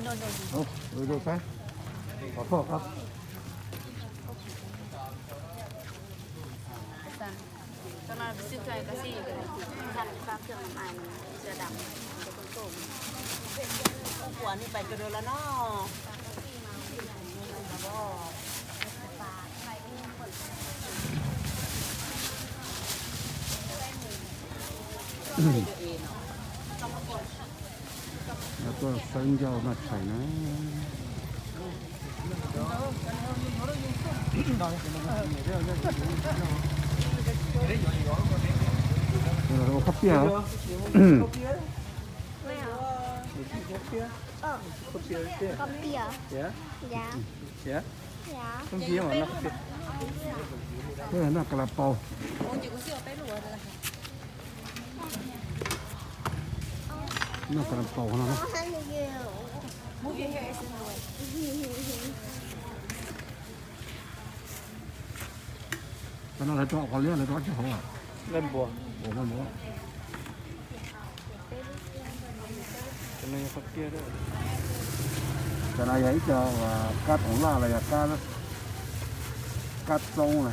Ov, ov, ov, xab, ov, thoj qab. Tuaj saib ncauj noj tshais na. Ua qhob piaj. Qhob piaj. Noj kas las paus. Noj kas las paus no. Cov no lawv rau qhov liab, lawv rau tsis hauv. Cov no yog ib co kab toov laj los yog kab txoob na.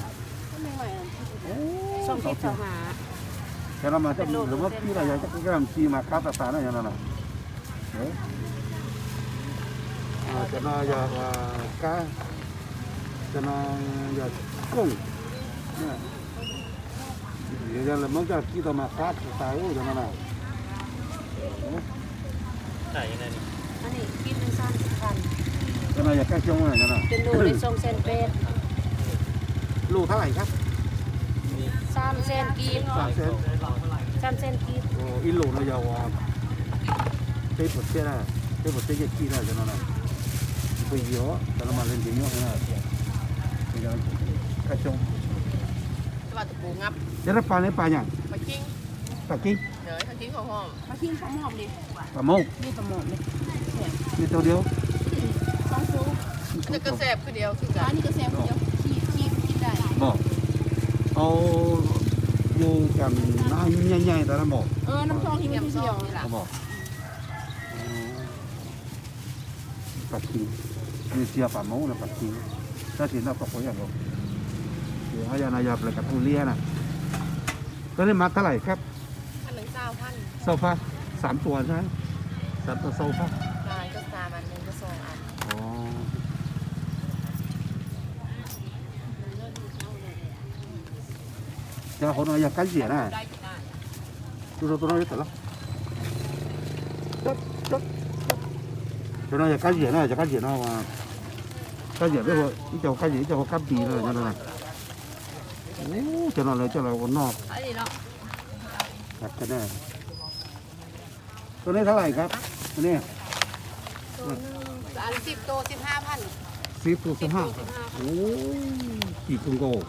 Cov no mas lawv muab kib los yog cov kab lam ci mas kab tas tas na cov no na. Cov no yog kab, cov no yog kooj. Yog lawv muab coj kib tau mas qab tas tas cov no na. Cov no yog kab xyoob na cov no. Lus thab lais kab? Ib lus no yog peb puas txhiab na, peb puas txhiab yog kib na cov no na. Peb yog cov no mas lawv ntiav nyob na. Kab xyoob. Cov no pas ne pas nyam? Pas kib. Pas moob. Li tau diaub. Npom. Au, yus kam nyaij nyaij tas na npom. Pas kib, nws tsis yog pas moob no pas kib, tab sis noj tau qhov ib yam nkaus. Ces ho yog no yog plaws kas tu liab na. Cov no mas thab lais kab? Xau fab, xav tua xav tua xau fab. Cov hauv no yog kab ziam na. Tus no tus no, cov no yog kab ziam na, cov kab ziam no, kab ziam ib co kab ziam ib co kab pis no. Cov no lawv coj los ua noj. Tus no thab lais kab? Tus no xib tus xib hab. Ua, kim tus nkaus,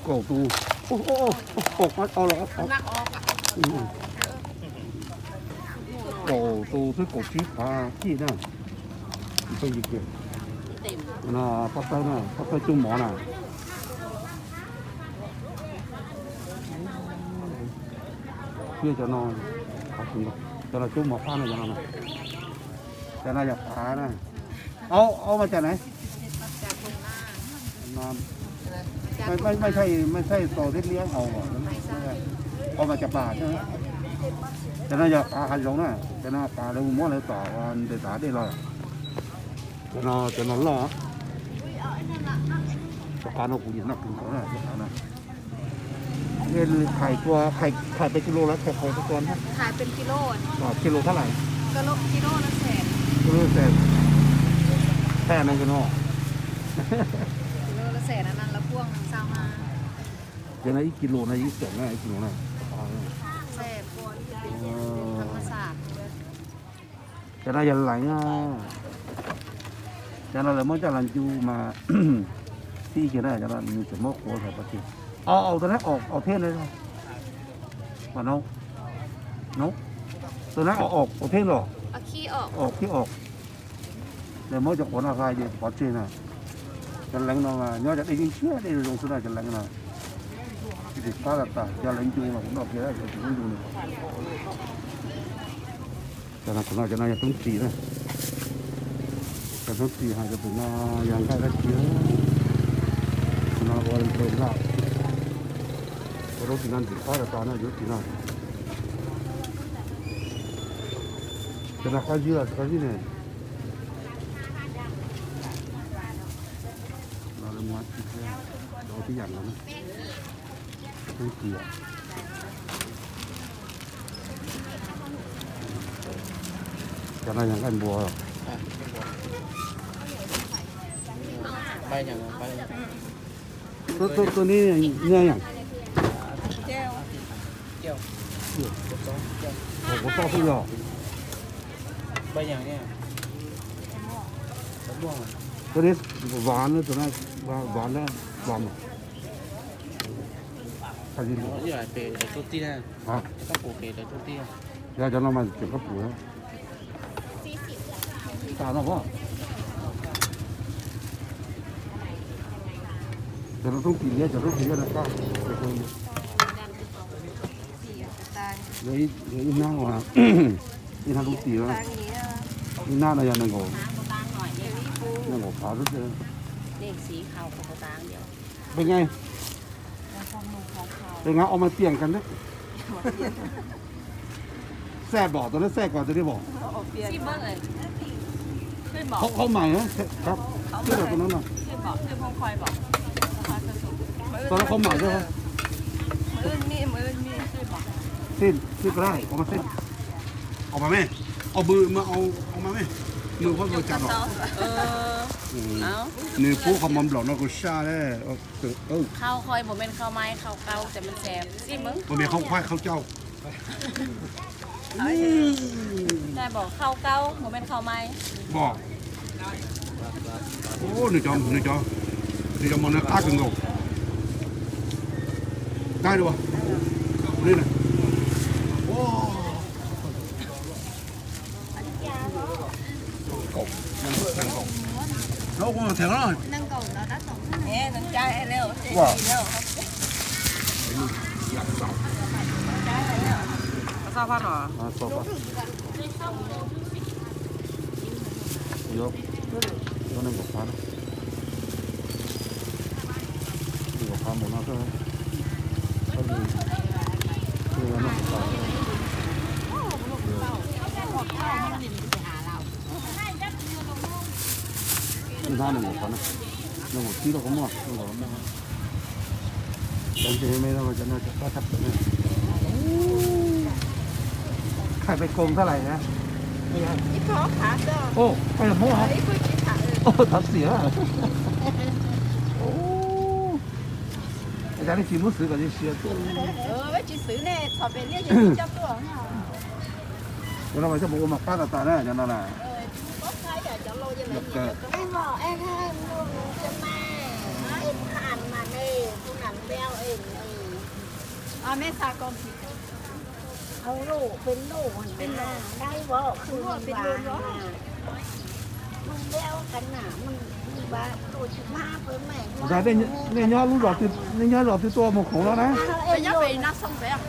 kaum tus, kaum tus xwb kaum tsib phav kij na. No pab tawb na, pab tawb cub mov na. Cov no, cov no cub mov qab no, cov no, cov no yog qav na. Aub, aub mas cas na? Mej txhaj tau teb liab haus, aub mas cas pas. Cov no yog qav hav zoov na, cov no qav lawv muab lawv tom ntawm tav dej los. Cov no, cov no loj. Cov qav no kuv nyiam noj kawg nkaus na, cov qav no. Khais tua, khais pes kis lus los khais qhov tua na? Kis lus thab lais? Kis lus xees. Thab no no. Ces no ib kis lus no ib xees na, ib kis lus na. Cov no yog leev, cov no lawv muab coj los ncu mas tib kiag na, cov no nws tseem muab quav tag pas kis. Au, tus no au thiab na. Tus no au thiab los, au thiab au. Lawv muab cov quav no hla ces pov tseg na. Cov leev no nyob cov dej yeej ntshiab dej zoo zoo xwb na, cov leev no. Tsis pab tas tas, cov leev ncu mas kuv noj kiag, cov tsis muab ncu no. Cov no, cov no yog roob ris na. Roob tim hais tias pem no yog nqaij dab tsi no ua npe laj. Ua roob tim no ntxim qab tas tas no yuav tim no. Cov no qab zib los qab zib ne. Los lawv mus tsis thiab, cov tib yam no na. Roob tim. Cov no yog nqaij npua. Tus, tus, tus ni nyiaj yom? Kuv tau xwb yog. Tus ni vas na, tus no vas na, vas mas. Hais li lawm. Yog cov no mas tseem kab pum. Tas no pob. Cov no roob tim liab, cov roob tim liab no kab. Yog ib hnab, ib hnab roob tim, ib hnab no yog nees nkaum, nees nkaum phav xwb. Peb nqa, peb nqa ob maj tiaj kas na. Xaj pom tus no, xaj kom tus ni pom. Qhov, qhov mais, twb los tus no no. Tus no qhov mais xwb. Xij, xij ko laj, au mas xij. Au mas me, au mas me, nws pub qhov mov nplaum no kuv saj. Khau qhov mais, khau kauj, khau cauj. Nws cov, nws cov, nws cov mov no qab kawg nkaus. Qab li, li na. Ua, yuav, yuav nees nkaum phav, nees nkaum phav mus no xwb. Ib hnab nees nkaum phav na, nees nkaum tsib los kuj muaj, nees nkaum los muaj. Cov ntses me no mas cov no cov qab tshaj plaws na. Khaij peb koom tab lais na. Ib phav xwb. Oj, peb Hmoob hov. Oj, thov txim. Ua cas nej tsis muab xwb kom tib si tuaj? Cov no mas coj mus ua mas qab tas tas na, cov no na. Ua cas nej nyob lub zos twg, nej nyob zos twg tuaj mus khoom no na?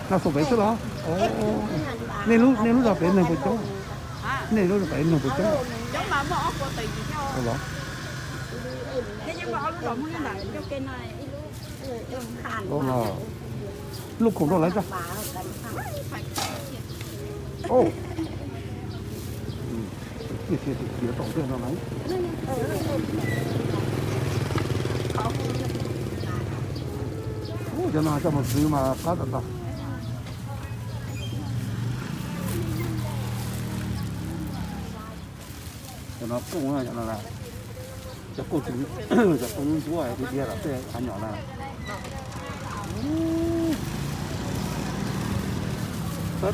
Naj Xoom Pem xwb los? Nej lub, nej lub zos pem neeg puas coob? Nej lub zos pem neeg puas coob? Lub khoom rau lawv tso. Tiaj sia tus khiav tau tej no lawm. Ub, cov no coj mus xwb mas qab tas tas. Cov no kooj, cov no, cov kooj, cov kooj ntsuab tiag tiag los tej hav nyom na.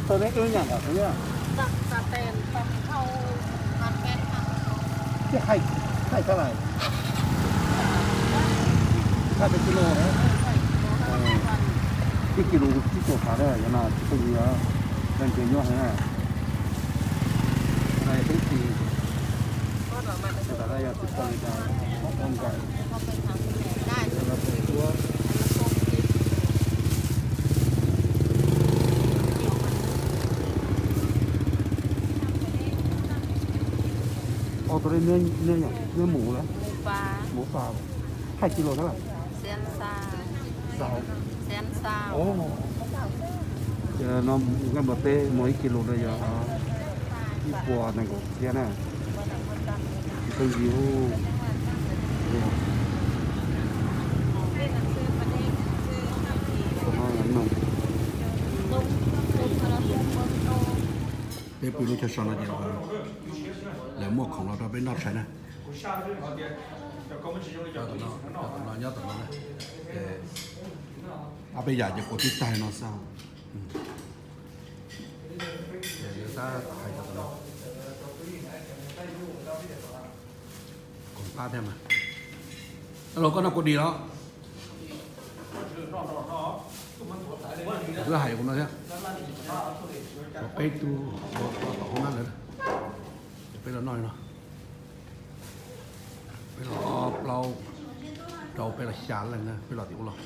Tau neb ib lub nyam ntawm xwb. Tib haij, haij txog lawm. Haij peb kis lus na. Peb kis lus tib tug qhav na, yog no tsis pheej yog, leej twg nyob heev na. Peb kis, tam no yog tsis tau li cas, peb nkawm. Ua tus ntawd neb, neb mus lawm, mus pas, hai kilo tab lawm. Nqaij npua teb muaj ib kilo no yog ib puas nees nkaum txhiab na. Tsis tau yus. Peb pw lub chaw so no ces lawv muaj khoom los rau peb noj tshais na. Nyob tom no, nyob tom no na. Ob peb yam ces kuv tib tag no xwb. Ces lawv tab tom hais cov tom no. Koom qab thiab mas. Alo, koj noj kua dis los? Twb hais kuv no thiab. Ua peb tug ua tom hoob nab lawm. Ces peb los noj li no. Peb los ob plaub rau peb los xya leej na, peb los tim ub los.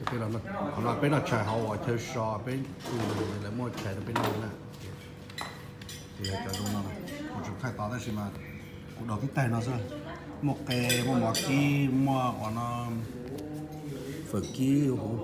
Qhov no peb noj tshais hauv uas chaw so peb tu lawv muab tshais rau peb noj na. Ces yog cov zoo no kuv tsis thaij tau tab sis mas kuv daus tib taig no xwb. Muaj qe, muaj mov kib, muaj uas no fawm kib huv.